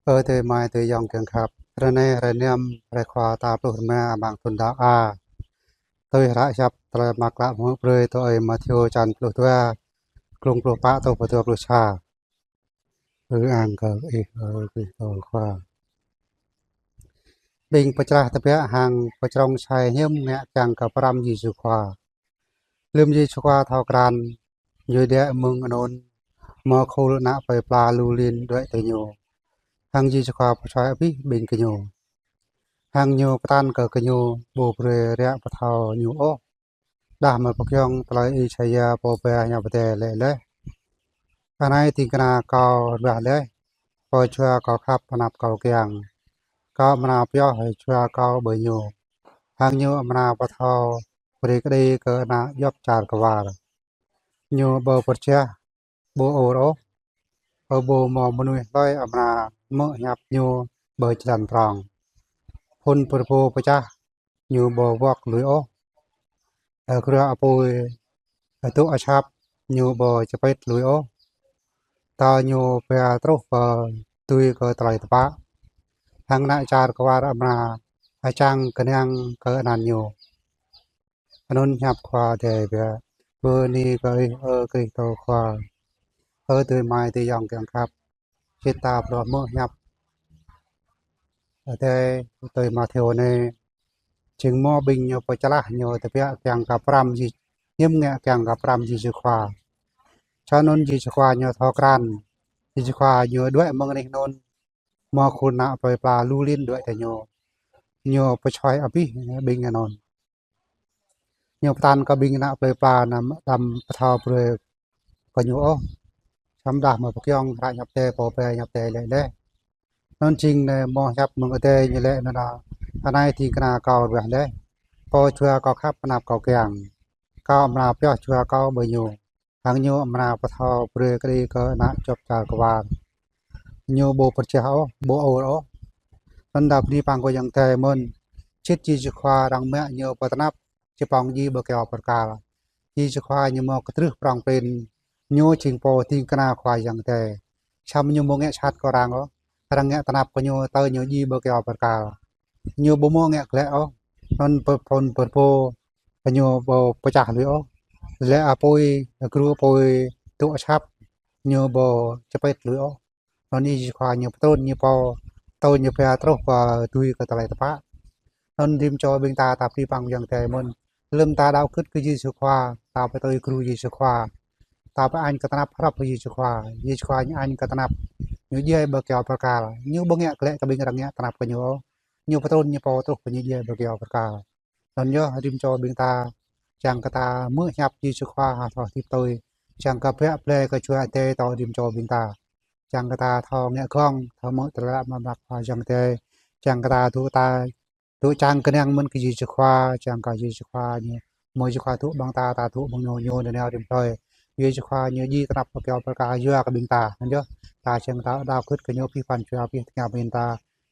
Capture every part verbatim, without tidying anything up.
Ơ adơi amai adơi ayŏng kiăng khăp, hrơi anai hrơi năm, hrơi Khua tal pluh rơma amăng thun đăo A. Tui hră hiăp tơlơi mơak klă mơ̆ng hră brơi tui Ơi Matthêô čăn pluh dua, glông pluh pă truh pơ dua pluh sa. Ư-ang kơ Ih, ơ Krist Khua. Ƀing pơčrah tơbiă hăng pơčrông sai hiư̆m ngă kiăng kơ pơrăm Yêsu Khua. Lơ̆m Yêsu Khua thâo krăn, Ñu đuaĭ mơ̆ng anŭn, hmâo khul ană plơi pla lu lin đuaĭ tui Ñu. Hăng Yêsu Khua pơsuaih abih ƀing gơñu. Hăng Ñu pơtăn kơ gơñu ƀu brơi ră pơthâo Ñu ôh. Đah mơ̆ pơgiŏng tơlơi Isaia pô ba hiăp Adai laĭ laih: Anai ding kơna Kâo rơbah laih, Pô jua Kâo khăp, anăp Kâo kiăng. Kâo amra pioh jua Kâo ƀơi Ñu, hăng Ñu amra pơthâo brơi kơđi kơ ană djŏp čar kơwar. Ñu ƀu pơjeh, ƀu ur ôh, ƀu hmâo mơnuih hlơi amra hmư̆ hiăp Ñu ƀơi jơlan prŏng. Phŭn pơrơbô pơčah, Ñu ƀu wŏk lui ôh. Ơ, grua apui dŏ asăp, Ñu ƀu čơpĭt lui ôh. Tơl Ñu ba truh pơ tui kơ tơlơi tơpă, hăng ană čar kơwar amra čang kơnang kơ anăn Ñu. Anŭn hiăp Khua Adai biă. Bơni kơ Ih, ơ Krist Khua. Ơ adơi amai adơi ayŏng kiăng khăp, sĭt ta phrâo hmư̆ hiăp Adai tui Matthêô anai, jing hmâo ƀing ñu pơčrah ñu tơbiă kiăng kơ pơrăm Yê-, hiư̆m ngă kiăng kơ pơrăm Yêsu Khua. Čang anŭn Yêsu Khua Ñu thâo krăn, Yêsu Khua Ñu đuaĭ mơ̆ng anih anŭn, hmâo khul ană plơi pla lu lin đuaĭ tui Ñu. Ñu pơsuaih abih ƀing anŭn. Ñu pơtăn kơ ƀing ană plơi pla anŭn đăm pơthâo brơi kơ Ñu ôh. Samơ̆ đah mơ̆ pơgiŏng hră hiăp Adai pô ba hiăp Adai laĭ laih. Anŭn jing anai hmâo hiăp mơ̆ng Adai ñu laĭ anŭn: Anai ding kơna Kâo rơbah laih, Pô jua Kâo khăp, anăp Kâo kiăng. Kâo amra pioh jua Kâo ƀơi Ñu, hăng Ñu amra pơthâo brơi kơđi kơ ană djŏp čar kơwar. Ñu ƀu pơjeh ôh, ƀu ur ôh. Anŭn đah bơni păng kơ Yang Adai mơ̆n. Sĭt Yêsu Khua arăng mă Ñu pơtơnap čơpŏng djai ƀơi kyâo bơrkal. Yêsu Khua Ñu hmâo kơtrưh prŏng prin. Ñu jing pô ding kơna Khua Yang Adai. Samơ̆ Ñu ƀu ngă sat kơ arăng ôh. Arăng ngă tơnap kơ Ñu tơl Ñu djai ƀơi kyâo bơrkal. Ñu ƀu hmâo ngă glaĭ ôh. Anŭn pơ-, phŭn pơrơbô kơ Ñu ƀu pơčah lui ôh. Lĕ apui, gru apui dŏ asăp, Ñu ƀu čơpĭt lui ôh. Anŭn Yêsu Khua Ñu pơtrŭn Ñu pô, tơl Ñu ba truh pơ tui kơ tơlơi tơpă. Anŭn rĭm čô ƀing ta, ta bơni păng Yang Adai mơ̆n. Lơ̆m ta đaŏ gưt kơ Yêsu Khua, ta pơtui gru Yêsu Khua, ta pơañ kơ tơnap hrŏm kơ Yêsu Khua. Yêsu Khua Ñu añ kơ tơnap, Ñu djai ƀơi kyâo bơrkal. Ñu ƀu ngă glaĭ kơ ƀing arăng ngă tơnap kơ Ñu ôh. Ñu pơtrŭn Ñu pô truh pơ Ñu djai ƀơi kyâo bơrkal. Anŭn yơh rĭm čô ƀing ta, čang kơ ta hmư̆ hiăp Yêsu Khua hăng thâo hơdip tui, čang kơ biă blai kơ Jua Adai tŏ rĭm čô ƀing ta. Čang kơ ta thâo ngă gơ̆ng, thâo hmư̆ tơlơi mơak Khua Yang Adai. Čang kơ ta dŏ ta, dŏ čang kơnang mơ̆n kơ Yêsu Khua, čang kơ Yêsu Khua Ñu, mơ̆ Yêsu Khua dŏ amăng ta, ta dŏ amăng Ñu, Ñu nanao rĭm hrơi. Yêsu Khua Ñu djai tơnap ƀơi kyâo bơrkal yua kơ ƀing ta. Anŭn yơh, ta čang ta đaŏ gưt kơ Ñu abih bang jua abih tơngia ƀing ta.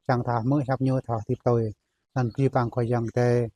Čang ta hmư̆ hiăp Ñu thâo hơdip tui. Anŭn bơni păng kơ Yang Adai.